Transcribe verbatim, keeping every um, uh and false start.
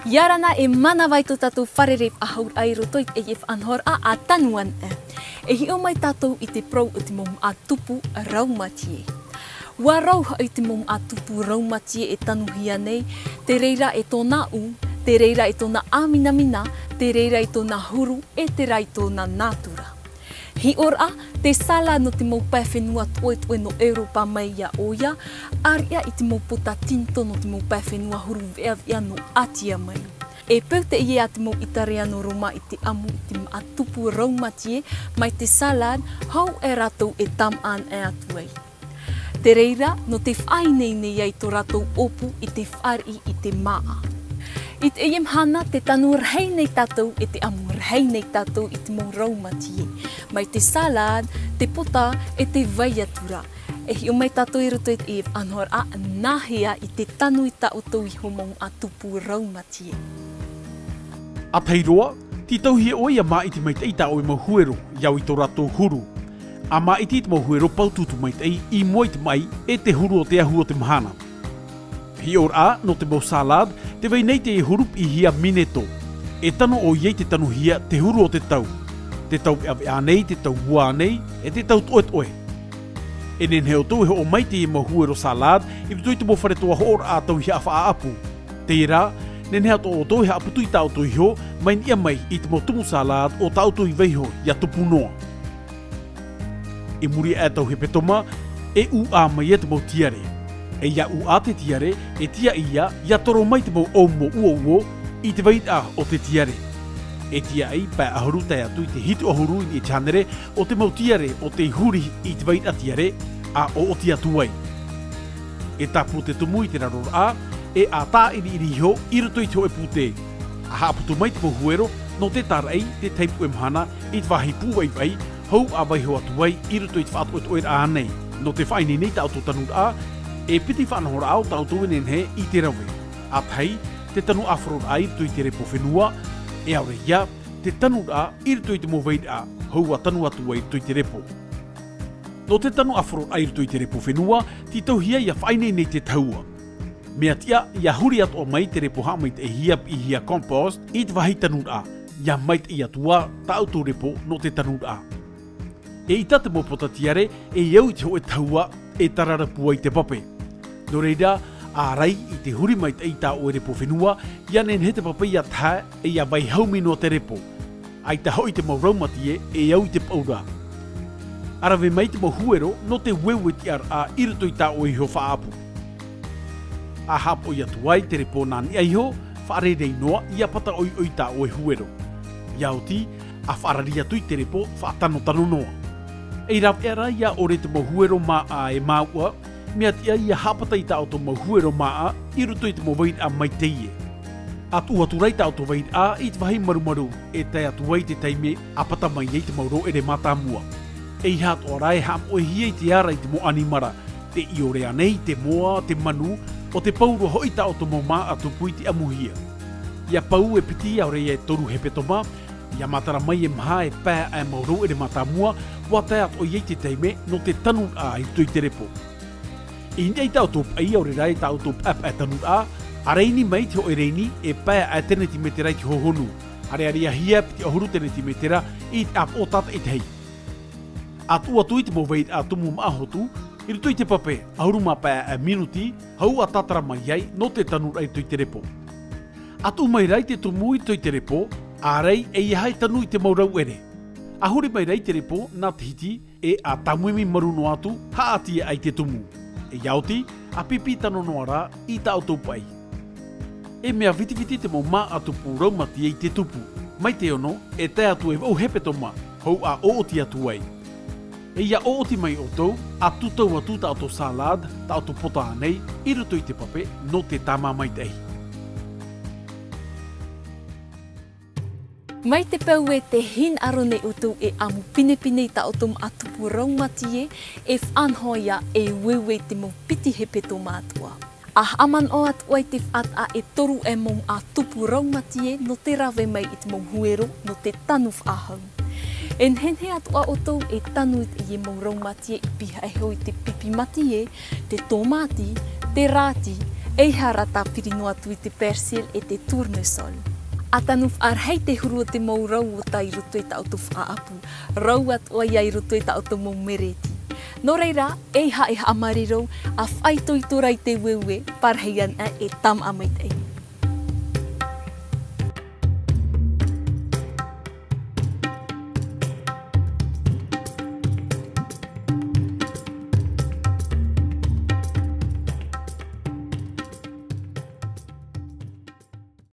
ʻIa ora na e mānava i tō tātou fārerei faʻahou i roto i teie faʻanahoraʻa a Tanu Anaʻe. E hiʻo mai tātou i te parau o te mau māʻa tupu rau matie. ʻUa rau hoʻi te mau māʻa tupu rau matie e tanuhia nei, te reira e tōna ʻū, te reira e tōna ʻāminamina, te reira e tōna huru, e te reira e tōna nātura. Hiʻoraʻa, te salade nō te mau pae fenua toʻetoʻe nō ʻEuropa mai ia ʻoia, ʻāreʻa i te mau pota tinitō nō te mau pae fenua huru veʻaveʻa nō ʻĀtia mai. E peu teie a te mau ʻĪtariano Roma i te ʻamu i te māʻa tupu rau matie mai te salade, hou e rātou e tāmāʻa anaʻe atu ai. Te reira, nō te faʻaineine ai tō rātou ʻōpū i te fāriʻi i te māʻa. I teie mahana, tē tanu rahi nei tātou, e tē ʻamu rahi nei tātou i te mau rau matie. Mai te salade, te pota, e te vai atu ra. E hiʻo mai tātou i roto i teie faʻanahoraʻa, nāhea i te tanu i tā ʻoutou iho mau māʻa tupu rau matie. ʻA tahi roa, tītauhia ʻoe ʻia māʻiti maitaʻi tā ʻoe mau huero, ʻia au i tō rātou huru. ʻA māʻiti i te mau huero paututu maitaʻi i mua i te maʻi e te huru o te ahu o te mahana. Hiʻoraʻa, nō te mau salade, tē vai nei te huru piʻihia mineto. E tano ʻoia i te tanuhia te huru o te tau. Te tau veʻaveʻa nei, te tau ua nei, e te tau toʻetoʻe. E nehenehe ʻoutou e hoʻo mai teie mau huero salade i roto i te mau fare toa hoʻoraʻa tauihaʻa faʻaʻapu. Terā, nehenehe atoʻa ʻoutou e haʻaputu i tā ʻoutou iho, mai niʻa mai i te mau tumu salade o tā ʻoutou i vaiiho ʻia tupu noa. I muri aʻe tau hepetoma, e ʻūʻā mai ia te mau tiare. E ʻia ʻūʻā te tiare, e tiaʻi ia, ʻia toro mai te mau ʻōumo uouo i te vairaʻa o te tiare. E tiaʻi, pae ʻahuru tae atu i te hitu ʻahuru i niʻa i te hānere o te mau tiare o tei huri i te vairaʻa tiare, ʻa ʻoʻoti atu ai. E tāpū te tumu i te raroraʻa, e ʻa tāʻiriʻiri iho i roto i te hōʻē pūtē. ʻA haʻaputu mai te mau huero, nō te tāraʻi, te tahi puʻe mahana, i te vāhi pūvaivai, hou ʻa vaiiho atu ai i roto i te faʻatoʻetoʻeraʻa nei. Nō te faʻaineine i tā ʻoutou tanuraʻa, e piti faʻanahoraʻa o tā ʻoutou e nehenehe i te rave. ʻA tahi, te tanu ʻāfaro raʻa i roto i te repo fenua, e ʻaore ia, te tanuraʻa i roto i te mau vairaʻa, hou ʻa tanu atu ai i roto i te repo. Nō te tanu ʻāfaro raʻa i roto i te repo fenua, tītauhia ʻia faʻaineine i te tahua. Mea tiʻa, ʻia huri atoʻa mai te repo haʻamaitaʻihia piʻihia compost i te vāhi tanuraʻa, ʻia maitaʻi atu ā tā ʻoutou repo nō te tanuraʻa. Eʻita te mau pota tiare, e au i te hōʻē tahua, e tararapu ai te pape. Nō reira, ʻa ʻārai i te huri maitaʻi i tā ʻoe repo fenua, ʻia nehenehe te pape ʻia tahaʻa, e ʻia vai haumi noa te repo. ʻAita hoʻi te mau rau matie, e au i te paʻura. ʻA rave mai te mau huero, nō te ueuetiʻaraʻa i roto i tā ʻoe iho faʻaʻapu. ʻA haʻapoʻi atu ai te repo nā niʻa iho, faʻareirei noa, ʻia pata ʻoiʻoi tā ʻoe huero. ʻIa oti, ʻa faʻarari atu i te repo, faʻatanotano noa. E ʻia rave ra ʻia ʻore te mau huero māʻa e māuʻa, mea tiʻa ʻia haʻapata i tā ʻoutou mau huero māʻa, i roto i te mau vairaʻa mai teie. ʻA tuʻu atu ra i tā ʻoutou vairaʻa, i te vāhi marumaru, e tae atu ai te taime, ʻa pata mai ai te mau rōʻere mātāmua. E ʻeiaha atoʻa ra e haʻamoʻehia i te ara i te mau ʻanimara, te ʻiore ānei, te moa, te manu, ʻo te pau roa hoʻi tā ʻoutou mau māʻa tupu i te ʻamuhia. ʻIa pau e piti ʻaore ia e toru hepetoma, ʻia matara mai e maha e pae aʻe mau rōʻere mātāmua, ʻua tae atoʻa ia i te taime nō te tanuraʻa i roto i te repo. I niʻa i tā ʻoutou paʻi ʻaore rā i tā ʻoutou paʻepaʻe tanuraʻa, ʻa reini mai te hōʻē reini e pae aʻe tenetimetera i te hohonu. ʻA reareahia piti ʻahuru tenetimetera i te ʻāpoʻo tātaʻitahi. ʻA tuʻu atu i te mau vairaʻa tumu māʻa hotu, i roto i te pape, ʻahuru mā pae aʻe minuti, hou ʻa tātara mai ai nō te tanuraʻa i roto i te repo. ʻA tuʻu mai ra i te tumu i roto i te repo, ʻārai e ʻeiaha e tanu i te mau rauʻere. ʻA huri mai ra i te repo, nā te hiti, e ʻa tāmimi maru noa atu, haʻati ai te tumu. E ʻia oti, ʻa pipi tano noa ra i tā ʻoutou paʻi. E mea vitiviti te mau māʻa tupu rau matie i te tupu. Mai te ono, e tae atu e vaʻu hepetoma, hou ʻa ʻoʻoti atu ai. E ʻia ʻoʻoti mai ʻoutou, ʻa tūtau atu tā ʻoutou salade, tā ʻoutou pota ānei, i roto i te pape, nō te tāmā maitaʻi. Mai te peu ē tē hinaʻaro nei ʻoutou e ʻamu pinepine i tā ʻoutou māʻa tupu rau matie, e faʻanaho ia e ueue i te mau piti hepetoma atoʻa. ʻA haʻamanaʻo atu ai te faʻataʻa e toru e mau māʻa tupu rau matie nō te rave mai i te mau huero nō te tanu faʻahou. E nehenehe atoʻa ʻoutou e tanu i teie mau rau matie i pihaʻi iho i te pipi matie, te tōmāti, te rāti, ʻEiaha rā tāpiri noa atu i te persil e te tournesol. ʻA tanu faʻarahi te huru o te mau rau o tā i roto i tā ʻoutou faʻaʻapu, rau atu ʻoia i roto i tā ʻoutou mau mereti. Nō reira, ʻeiaha e haʻamāri rau, ʻa faʻaitoito rā i te ueue, parahi ana e tāmaʻa maitaʻi.